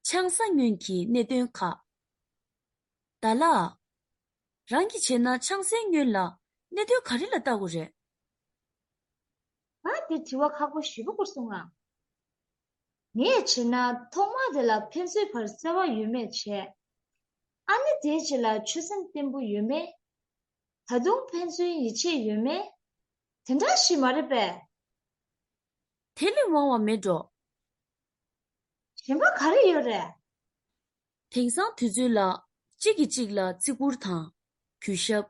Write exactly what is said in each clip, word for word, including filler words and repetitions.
ཆང་ས་སྔོན་གྱི་གནད་དོན་ཁག །ད་ལགས། རང་གིས་བྱས་ན་ཆང་སའི་སྔོན་ལ་གནད་དོན་ག་རེ་ལ་བལྟ་དགོས་རེད། ང་དེ་དྲི་བ་ཁག་པོ་ཞེ་པོ་བསྐུར་སོང་ང་། ངས་བྱས་ན་ཐོག་མ་དེ་ལ་ཕན་ཚུན་བར་བརྩེ་བ་ཡོད་མེད་བྱས། ཨ་ནི་དེའི་རྗེས་ལ་ཆོད་སེམས་བརྟན་པོ་ཡོད་མེད། ད་དུང་ཕན་ཚུན་ཡིད་ཆེས་ཡོད་མེད། དེ་འདྲ་ཞིག་མ་རེད་པས། དེ་ལས་མང་བ་མེད་འགྲོ། གཞན་པ་ག་རེ་ཡོད་རེད། དེང་སང་དུས་ཚོད་ལ་གཅིག་གིས་གཅིག་ལ་བརྩི་བཀུར་དང་། གུས་ཞབས།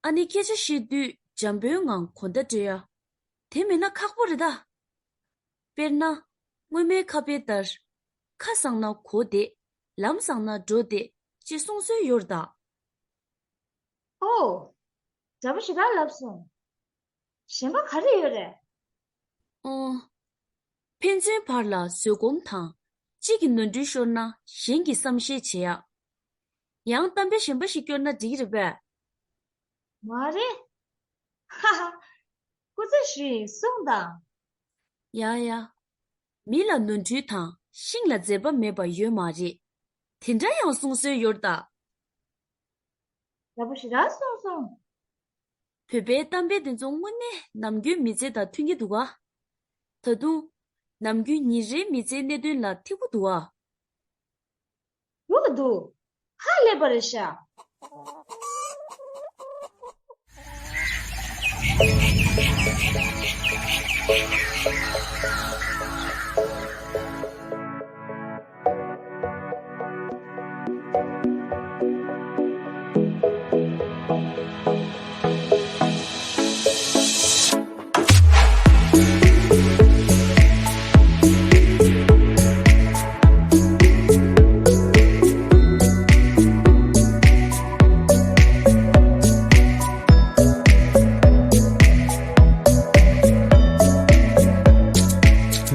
ཨ་ནི་སྐད་ཆ་བཤད་དུས་འཇམ་པོའི་ངང་གོ་བརྡ་སྤྲོད་ཡ། དེ་མེད་ན་ཁག་པོ་རེད་ད། དཔེར་ན། སྔོན་མའི་ཁ་དཔེ་ལྟར། ཁ་བཟང་ན་གོ་བདེ། ལམ་བཟང་ན་འགྲོ་བདེ། ཅེས་གསུང་སྲོལ་ཡོད་རེད་ད། ཨོ། འདྲ་པོ་ཞེ་དྲག་ལབ་སོང་། གཞན་པ་ག་རེ་ཡོད་རེད། ཨོ། ཕན་ཚུན་བར་ལ་བཟོད་སྒོམ་དང་། གཅིག་གི་ནོར་འཁྲུལ་ཤོར་ན་གཞན་གྱིས་བསམ་ཤེས་བྱེད་ཡ། ཡང་གཏམ་དཔེ་གཞན་པ་ཞིག་སྐྱོར་ན་འགྲིག་གི་རེད་པས། མ་རེད། ཧ་ཧ། སྐུ་ཚེ་ཞུ་ཡིན་གསུངས་དང་། ཡ་ཡ། མི་ལ་ནོར་འཁྲུལ་དང་ཤིང་ལ་འཛེག་པ་མེད་པ་ཡོད་མ་རེད། དེ་འདྲ་ཡང་གསུང་སྲོལ་ཡོད་རེད་ད། འདྲ་པོ་ཞེ་དྲག་གསུངས་སོང་། བོད་པའི་གཏམ་དཔེ་དེ་ཚོ་དངོས་གནས་ནམ་རྒྱུན་མི་ཚེ་དང་མཐུན་གྱི་འདུག་ག །ད་དུང་། ནམ་རྒྱུན་ཉིན་རེའི་མི་ཚེའི་གནད་དོན་ལ་ཐིག་པོ་འདུག་ག །འདུག་ག་འདུག །ཧ་ལས་པ་རེད་ཤག་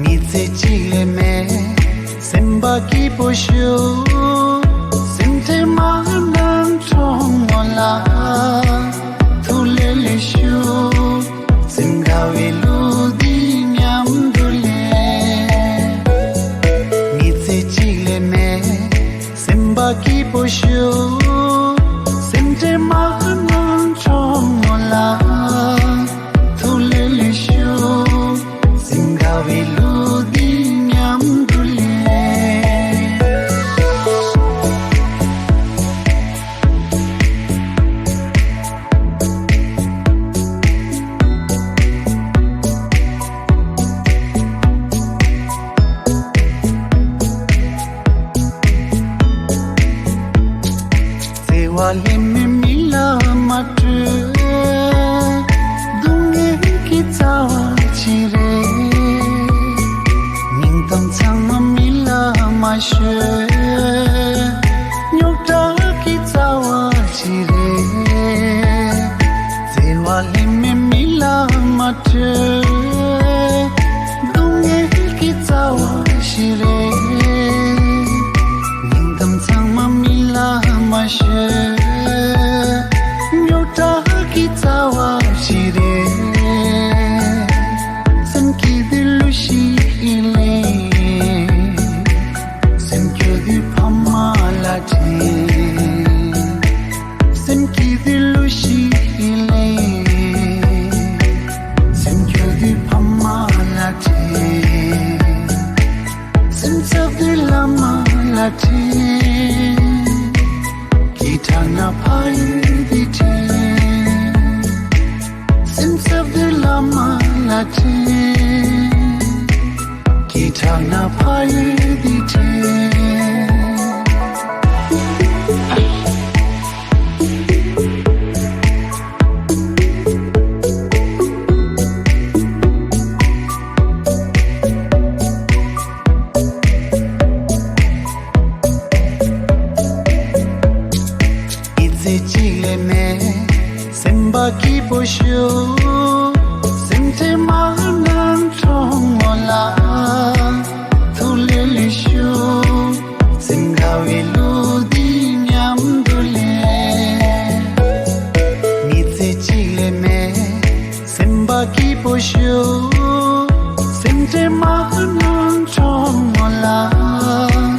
མི་ཚེ་གཅིག་ལས་མེད། སེམས་པ་སྐྱིད་པོ་ཞུ། སེམས་ཁྲལ་མ་གནང་གྲོགས་མོ་ལགས། ཐུགས་ལས་ལས་ཞུ། སེམས་དགའ་བའི་གླུ་འདི་མཉམ་དུ་ལེན། མི་ཚེ་གཅིག་ལས་མེད། སེམས་པ་སྐྱིད་པོ་ཞུ། སེམས་ཁྲལ་མ་གནང་གྲོགས་མོ་ལགས། ཐུགས་ལས་ལས་ཞུ། སེམས་དགའ་བའི་གླུ་འདི་མཉམ་དུ་ལེན། བརྩེ་བ་ལྷད་མེད་མི་ལ་མ་སྤྲོད། སྡུག་བསྔལ་གྱི་རྩ་བ་ཅི་རེད། སྙིང་གཏམ་ཚང་མ་མི་ལ་མ་ཤོད། རྙོག་དྲ་གི་རྩ་བ་ཅི་རེད། བརྩེ་བ་ལྷད་མེད་མི་ལ་མ་སྤྲོད། སྡུག་བསྔལ་གྱི་རྩ་བ་ཅི་རེད། སྙིང་གཏམ་ཚང་མ་མི་ལ་མ་ཤོད། རྙོག་དྲ་གི་རྩ་བ་ཅི་རེད། སེམས་སྐྱིད་དུས་གླུ་ཞིག་ལེན། སེམས་སྐྱོ་དུས་ཕ་མ་ལ་དྲན། སེམས་སྐྱིད་དུས་གླུ་ཞིག་ལེན། སེམས་སྐྱོ་དུས་ཕ་མ་ལ་དྲན། སེམས་འཚབ་དུས་བླ་མ་ལ་དྲན། སྐྱིད་དྲགས་ན་ཕ་ཡུལ་འདི་དྲན། སེམས་འཚབ་དུས་བླ་མ་ལ་དྲན། སྐྱིད་དྲགས་ན་ཕ་ཡུལ་འདི་དྲན། མི་ཚེ་གཅིག་ལས་མེད། སེམས་པ་སྐྱིད་པོ་ཞུ། སེམས་ཁྲལ་མ་གནང་གྲོགས་མོ་ལགས། ཐུགས་ལས་ལས་ཞུ། སེམས་དགའ་བའི་གླུ་འདི་མཉམ་དུ་ལེན། མི་ཚེ་གཅིག་ལས་མེད། སེམས་པ་སྐྱིད་པོ་ཞུ། སེམས་ཁྲལ་མ་གནང་གྲོགས་མོ་ལགས།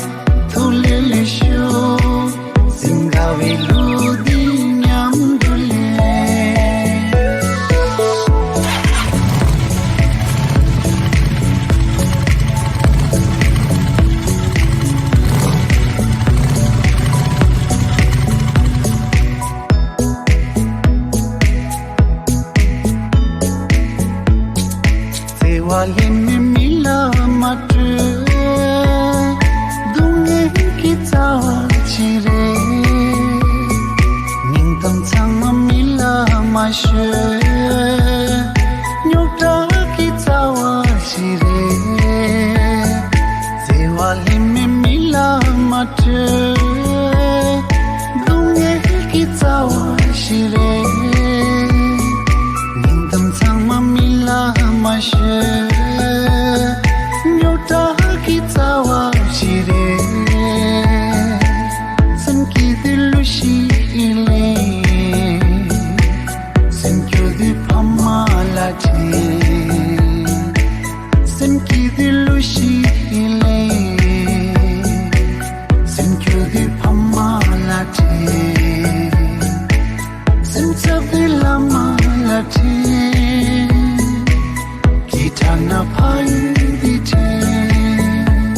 ཤོད། རྙོག་དྲ་གི་རྩ་བ་ཞིག་རེད། བརྩེ་བ་ལྷད་མེད་མི་ལ་མ་སྤྲོད། སྡུག་བསྔལ་གྱི་རྩ་བ་ཞིག་རེད། སྙིང་གཏམ་ཚང་མ་མི་ལ་མ་ཤོད། རྙོག་དྲ་གི་རྩ་བ་ཞིག་རེད། སེམས་སྐྱིད་དུས་གླུ་ཞིག་ལེན། སེམས་སྐྱོ་དུས་ཕ་མ་ལ་དྲན། སེམས་སྐྱིད་དུས་གླུ་ཞིག་ལེན། སེམས་སྐྱོ་དུས་ཕ་མ་ལ་དྲན། སེམས་འཚབ་དུས་བླ་མ་ལ་དྲན། གྲ་ན་ཕ་ཡུལ་འདི་དྲན།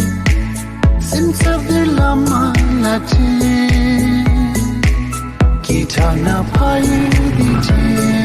སེམས་འཚབ་དུས་བླ་མ་ལ་དྲན། གྲ་ན་ཕ་ཡུལ་འདི་དྲན།